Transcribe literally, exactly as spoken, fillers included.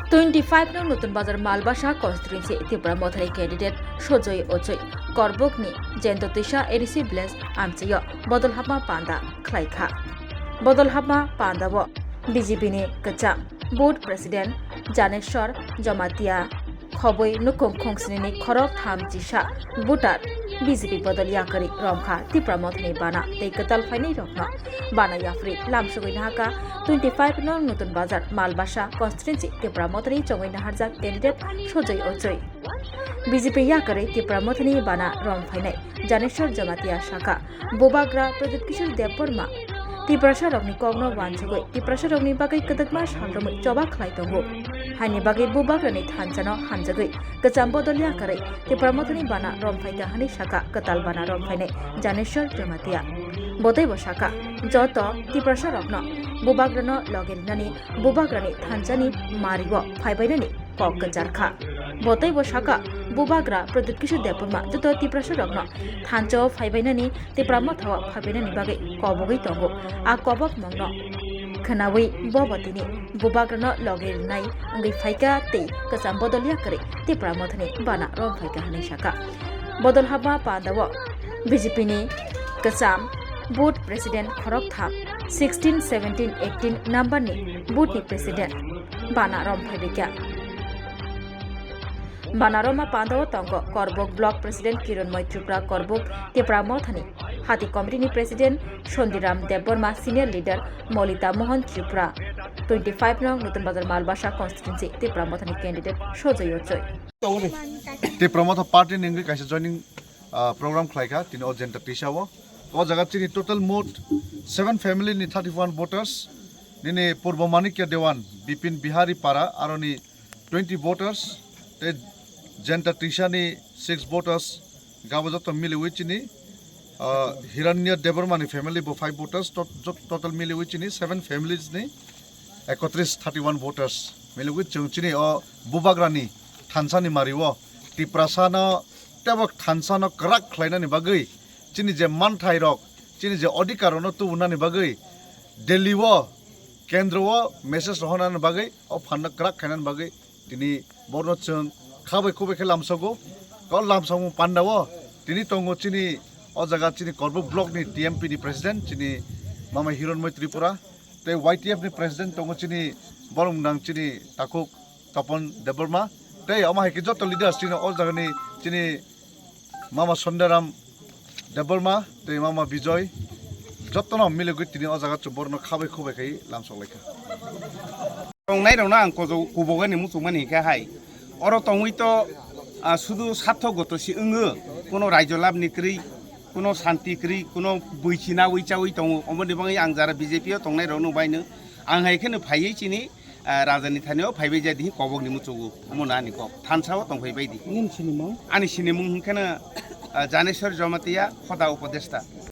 Twenty five no Nutun Bazar Malbasa constituency Tipra Mothani candidate Sojoy Ochoi Korbokni Jento Tisa A D C village amchaio bodol hapma panda khlaikha. Bodol hapma pandao B J P ni kwcham Board President Janeswar Jamatia khobwi nukhung khungsnini khorok tham chisa voter B J P bodol yakarwi romkha Tipra Mothani bana tei kwtal phainai rokno. Bana yaphri lamsogwi nahaka twenty five no Nutun Bazar Malbasa constituency Tipra Mothani chongwi naharjak candidate Sojoy Ochoi. B J P yakarwi Tipra Mothani bana rom phainai Janeswar Jamatia saka, Bubagra Pradyut Kishore Debbarma Tiprasa rokni kokno wansugwi Tiprasa rokni bagwi kwdwkma salrwmwi choba khlai tongo. Haini bagwi Bubagrani thanchano hamjagwi kwcham bodol yakarwi Tipra Mothani bana rom phaikha hwnwi saka kwtal bana rom phainai Janeswar Jamatia. Botaibo saka joto Tiprasa rokno Bubagrano loge rinani Bubagrani thanchani mario phaibainani kok kwcharkha. Botaibo saka Bubagra Pradyut Kishore Debbarma joto Tiprasa rokno thanchao phaibainani Tipra Mothao phaibainani bagwi kobogwi tongo. A kobok mungno khwnawi bobo tini Bubagrano loge rinai wngwi phaikha tei kwcham bodol yakarwi Tipra Mothani bana rom phaikha hwnwi saka. Bodol hapma pandao B J P ni kwcham Board President khoroktham sixteen, seventeen, eighteen number ni board ni president bana rom phaibaikha. Bana romma pandao tongo Korbok Block President Kironmoi Tripura Korbok Tipra Mothani, Hati Committee ni President Sondiram Debbarma, Senior Leader Molita Mohan Tripura, twenty five nong Nutun Bazar Malbasa Constituency, Tipra Mothani candidate Sojoy Ochoi. Tipra Motha Party ni wngwi kaisa joining, ah, program khlaikha tini o Jenta Tisa o. O jaga chini total moot seven family ni thirty one voters, nini Purbo Manikya Dewan, Bipin Bihari Para, aroni twenty voters, tei Jenta Tisa ni six voters, gabo joto miliwi chini, ah, Hiranya Debbarma ni family bo five voters, tot-, jot-, total miliwi chini seven families ni ekotris, thirty one voters miliwi chwng chini o Bubagrani thansa ni mari o Tiprasa no tebok thansa no kwrak khlainani bagwi, chini je manthai rok, chini je odhikar rok no tubunani bagwi, Delhi o, kendro o message rohornani bagwi, o phan no kwrak khainani bagwi, tini borno chwng khabai khubai khe lamsogo. O lamsokmung panda o tini tongo chini o jaga chini Korbuk block ni T M P ni president chini Mama Hironmoi Tripura, tei Y T F ni president tongo chini borok nang chini takhuk Tapon Debbarma, tei omo hai khe joto leaders chini o jaga ni chini Mama Sondaram Debbarma tei Mama Bijoy, jotono miligwi tini o jaga chwng borokno khabai khubai khai lamsok laikha. Tongnai rokno ang kojo-, kubugani muchungmani hinkhe hai. Oro tongwi to, ah, sudu sartho goto si wngwi, kuno raijo labni kwrwi, kuno santi kwrwi, kuno bwisi nawi chawi tongo. Omoni bagwi ang jara B J P o tongnai rokno baino ang hai kheno phaiwi chini, ah, rajani thani o phaibai jadi hi kobokni muchungo. Omono ani kok. Thansa o tongphai baidi. Nini sinimung? Ani sinimung hwnkhe, ah, Janeswar Jamatia, Khoda Upodesta.